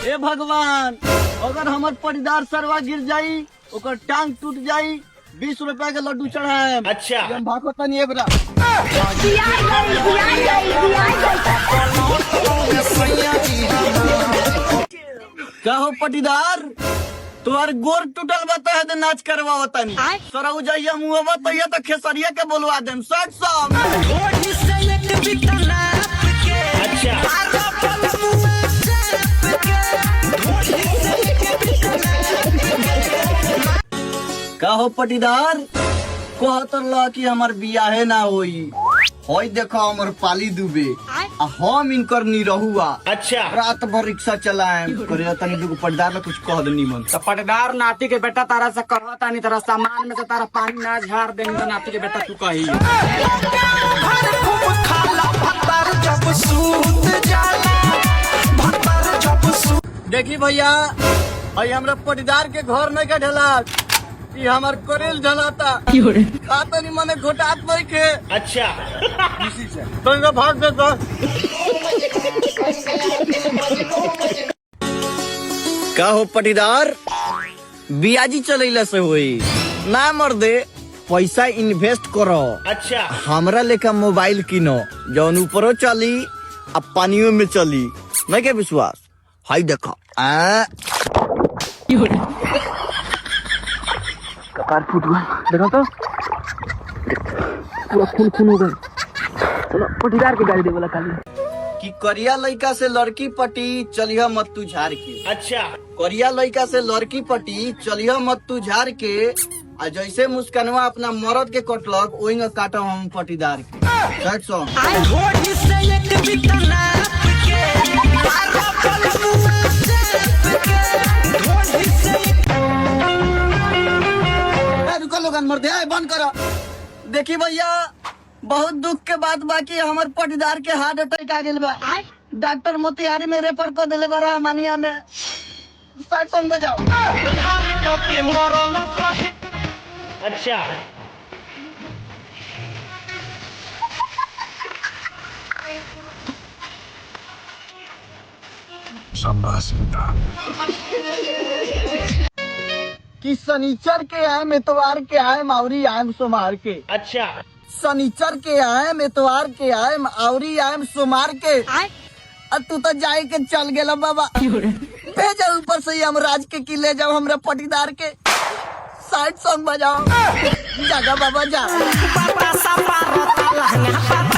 हे भगवान, अगर हमर परिदार सरवा गिर जाई, ओकर टांग टूट जाई, 20 रुपया के लड्डू चढ़ाए। अच्छा। हम भागो तनी एबरा। दिया गई, दिया गई, दिया गई। का हो पटीदार, तोहर गोर टूटल बा तो नाच करवाओ तनी। सरऊ जाइया मुँह तैया तो खेसरिया के बोलवा देम सट सौ। अच्छा। का हो पटीदार, कहत रह कि हमर बियाहे ना होई। होई देखो, हमर पाली दुबे आ हम इनकर निरहुआ। अच्छा। रात भर रिक्शा चलाएम करे। तनी दुगो पटीदार ला कुछ कह दे निमन। तो पटदार नाती के बेटा, तारा से कहता नहीं, तारा सामान में से तारा पानी ना झाड़ देंगे तो नाती के बेटा तू कही। जब सूत जाला भतर जब सूत देखी भैया, भाई हमरा पटीदार के घर नहीं का ढला, ई हमर करेल ढलाता। खाता नहीं मने घोटात नहीं के। अच्छा। तो भाग दे तो। का हो पटीदार, बियाजी चलैला से होई ना मर दे, पैसा इन्वेस्ट करो। अच्छा। हमरा लेखा मोबाइल किनो, जौन ऊपरो चली आ पानियों में चली। नहीं के विश्वास? हाई देखो आ। कपार फूट गया, देखो तो पूरा खून खून हो गया। चलो, पटीदार के गाली दे बोला खाली। कि करिया लड़का से लड़की पटी, चलिह मत तू झाड़ के। अच्छा। करिया लड़का से लड़की पटी, चलिह मत तू झाड़ के। आ जैसे मुस्कनवा अपना मरद के कटलक, ओहिंग काटम हम पटीदार के। Side song. ढोढ़ी से एक बितना के मारा बलमुआ चेप के ढोढ़ी से। ए, रुको लोगन, मर दे, बंद करो। देखी भैया, बहुत दुख के बात बा कि हमर पटीदार के हार्ट अटैक आ गेल बा। डॉक्टर मोतिहारी में रेफर कर देले बा रहमानिया में। साइड सॉन्ग बजाओ। अच्छा। कि शनिचर के आए, एतवार के आए, मावरी आए सोमार के। अच्छा। शनिचर के आए, एतवार के आए, आवरी आए सोमार के। आ तू तो जाए के चल गेला बाबा। भेजा ऊपर से हम राज के किले जाओ हमरा पटीदार के। साइड सॉन्ग बजाओ। जागा बाबा जा। बतासा पारता लहंगा।